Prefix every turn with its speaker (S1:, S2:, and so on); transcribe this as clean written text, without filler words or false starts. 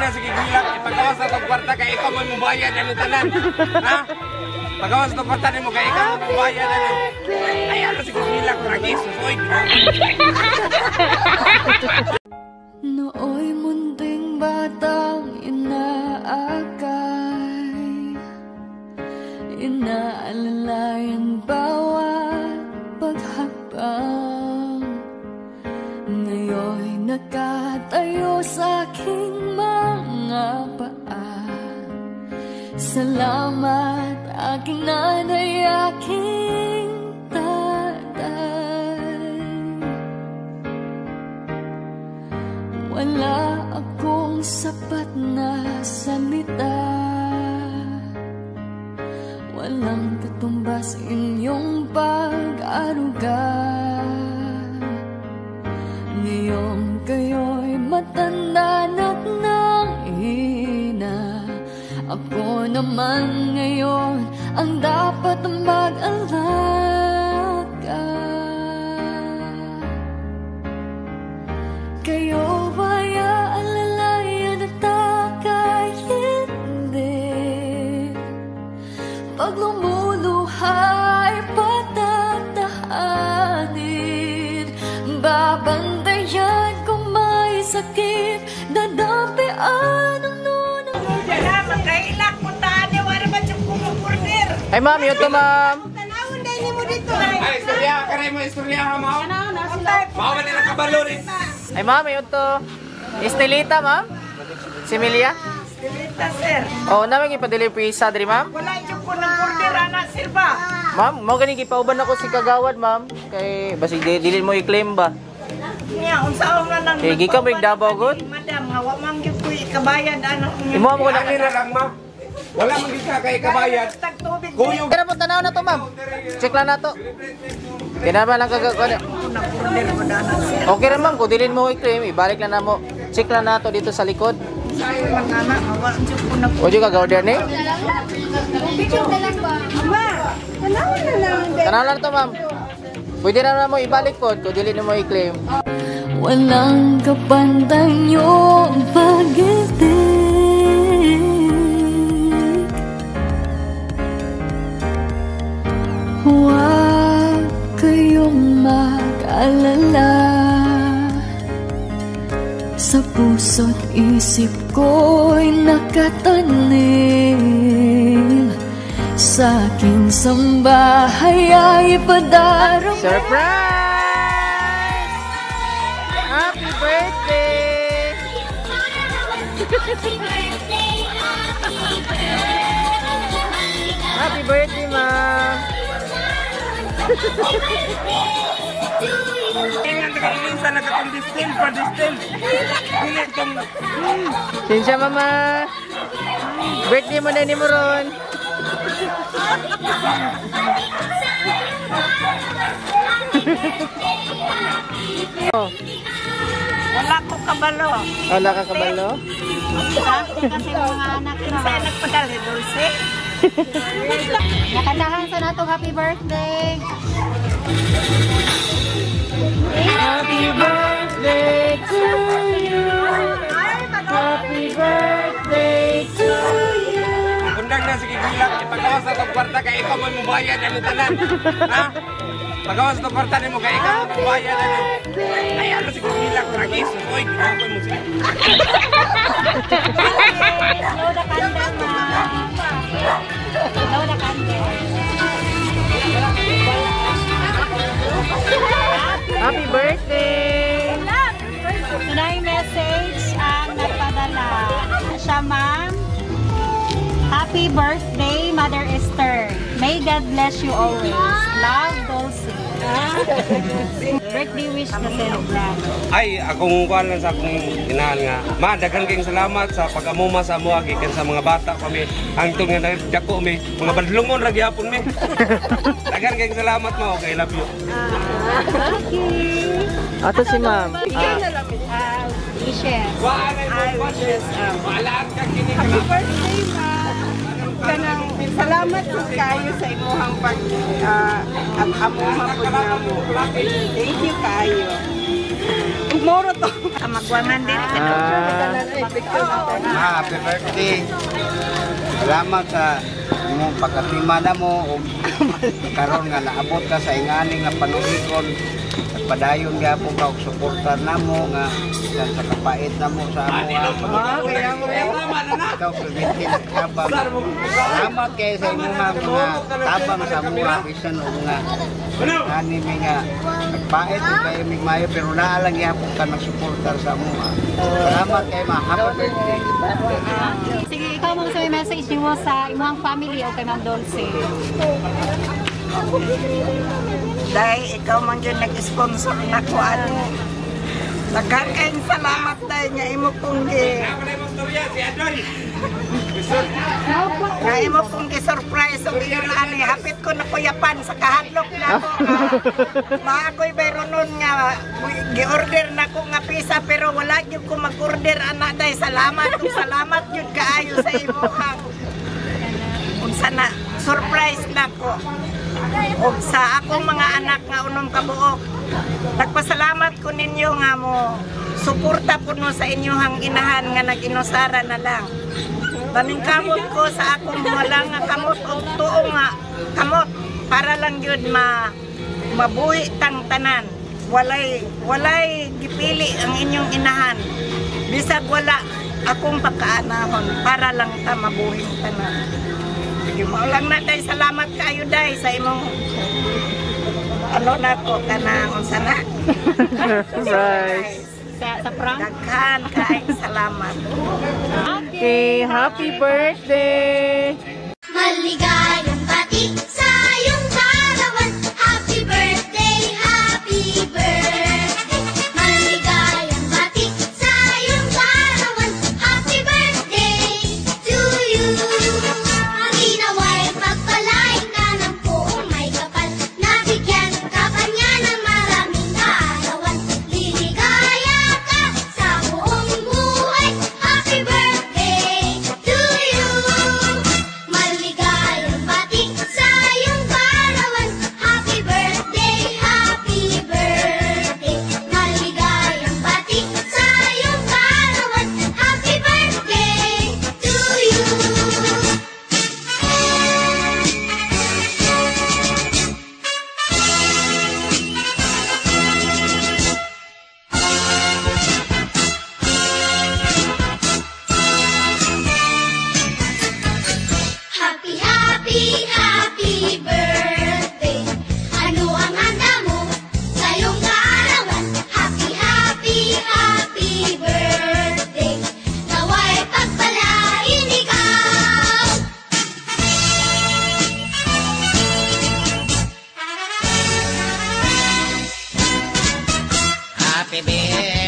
S1: Sige, gilak, ipagawas na tong kwarta kay ikaw mo mubayad ani tanan. Ha? Pagawas na tong kwarta nimo kay ikaw mo mubayad ani. Ay, ano sige gilak, tragis, oy.
S2: Nooy munting batang inaakay, inaalalayan bawat paghakbang. Ngayon'y nakatayo sa aking mga paa. Salamat, aking nanay, aking tatay. Wala akong sapat na salita, walang katumbas inyong pag-aruga. Ngayong kayo'y matanda na't nanghina, ako naman ngayon ang dapat mag-alaga. Kayo ba'y aalalayan at aka'y hindi? Pag lumuluha'y patatahanin, babantayan kung may sakit, dadampian ang nunang.
S3: Ay ma'am, yun to ma'am.
S1: Ay, istorya, karay mo istorya ha, mao. Mao man nila kabalo rin.
S3: Ay ma'am, yun to. Estelita ma'am? Si Emilia?
S4: Estelita, sir.
S3: Oo, namin ipa-delivery sa diri ma'am.
S4: Wala yung ko ng order, ana, sir ba?
S3: Ma'am, mo gani gipauban ako si Kagawad ma'am. Kay basig dili mo i-claim ba?
S4: Niya, unsa man lang.
S3: Kay gikan mo Davao gud.
S4: Madam, nga wa man gyud ko'y kabayad ana.
S3: Imo mo na.
S1: Ani na lang ma. Wala man gyud ka kay kabayad.
S4: Tagtubig.
S1: Kuyog.
S3: Kaya po tanaw na to ma'am. Check lang na to. Kinaba lang kagawad.
S4: Order ko na ana, sir.
S3: Okay ra ma'am, kung dili mo i-claim, ibalik lang na mo. Check lang na to dito sa likod.
S4: Sayo lang ana, nga wa gyud ko na.
S3: O di ka order ni?
S4: Ma, tanaw na lang.
S3: Tanaw lang to ma'am. Pwede na mo ibalik po kung dili mo i-claim.
S2: Walang kapantay niyong pag-ibig. Huwag kayong mag-alala, sa puso't isip ko'y nakatanim. Sa aking sambahay ay ipadarama.
S3: Surprise! Happy birthday! Happy birthday, ma'am!
S1: Tingnan ka minsan nagakondistil pa distil. Dili tong
S3: Sinsya, mama! Birthday mo na ni mo ron! Oh,
S4: Wala ko kabalo.
S3: wala ka kabalo?
S5: Kasi mga anak na.
S4: Kinsa nagpadala Dulce?
S5: Nakandahan sa natong happy birthday.
S3: Happy birthday to you. Happy birthday to you.
S1: Undang na sige gilak, ipagawas na tong kwarta kay ikaw mo mubayad ani tanan. Ha? Pagawas na tong kwarta nimo kay ikaw mo mubayad ani. Ay, ano sige gilak, tragis, oy, ginoo mo sige.
S5: Blow the candle, ma'am. Blow the candle.
S3: Happy birthday!
S5: Tunay message ang nagpadala. Siya, ma'am. Happy birthday, Mother Esther. May God bless you always. Love, Dulce. Birthday wish na celebrant.
S1: Ay, akong kuan lang sa akong inahan nga. Ma, daghan kayong salamat sa pag-amuma sa amoa gikan sa mga bata pa mi. Hangtod nga nagdako mi, mga badlungon ra gyapon mi. Daghan kayong salamat ma. Okay, love you.
S5: Okay.
S3: Ato si ma'am.
S5: Wishes.
S4: Ay, wishes.
S1: Maalaan ka kini
S4: Happy birthday, ma. Kanang salamat pud kayo sa imuhang pag amuha pud namo. Thank you kayo. Moro to. Kamagwangan din.
S6: Ma, happy birthday. Salamat sa imong pagkatima na mo ug karon nga naabot ka sa ingani nga panuikon. Padayon gyapon ka og suporta namo nga bisan sa kapait namo sa amo. Ikaw perminti nagtabang. Salamat kay sa imong mga tabang sa amo bisan og nga ani mi nga nagpait ug kayo mig mayo pero naa lang gyapon ka nagsuporta sa amo. Salamat kay ma. Happy birthday.
S5: Sige, ikaw mo sa may message nimo sa imong family o kay Ma'am Dulce.
S4: Dahil ikaw man yun nag-sponsor na ko ano. Daghan kayong salamat dahil nga imo kong gi nga imo kong gi-surprise og iyon ani hapit ko na kuyapan sa kahadlok na ako. Maakoy bayro nun nga gi-order na ko nga pizza pero wala gyud ko mag-order ana dahil salamat ug salamat gyud kaayo sa imong unsa na surprise na ko. Og sa akong mga anak nga unom ka buok, nagpasalamat ko ninyo nga mo suporta po no sa inyong inahan nga nag-inusara na lang. Paningkamot ko sa akong wala nga kamot og tuo nga kamot para lang yun mabuhi tang tanan. Walay gipili ang inyong inahan. Bisag wala akong pagkaanahon para lang ta mabuhi tanan. Sige, mao lang na day, salamat kayo day sa imong ano na ko kanang unsa na.
S3: Surprise.
S5: Sa prank.
S4: Daghan kaayong salamat.
S3: Okay, happy birthday!
S2: Maligayang bati sa iyong kaarawan. Happy birthday, happy birthday. Maligayang bati sa iyong kaarawan. Happy birthday to you. Nawa'y pagpalain ka ng Poong Maykapal. Nabigyan ka pa niya ng maraming kaarawan. Liligaya ka sa buong buhay. Happy birthday to you. Maligayang bati sa iyong kaarawan. Happy birthday, happy birthday. Maligayang bati sa iyong kaarawan. Happy birthday to you. Happy, happy, happy birthday. Ano ang handa mo sa iyong kaarawan? Happy, happy, happy birthday. Nawa'y pagpalain ikaw.
S7: Happy birthday.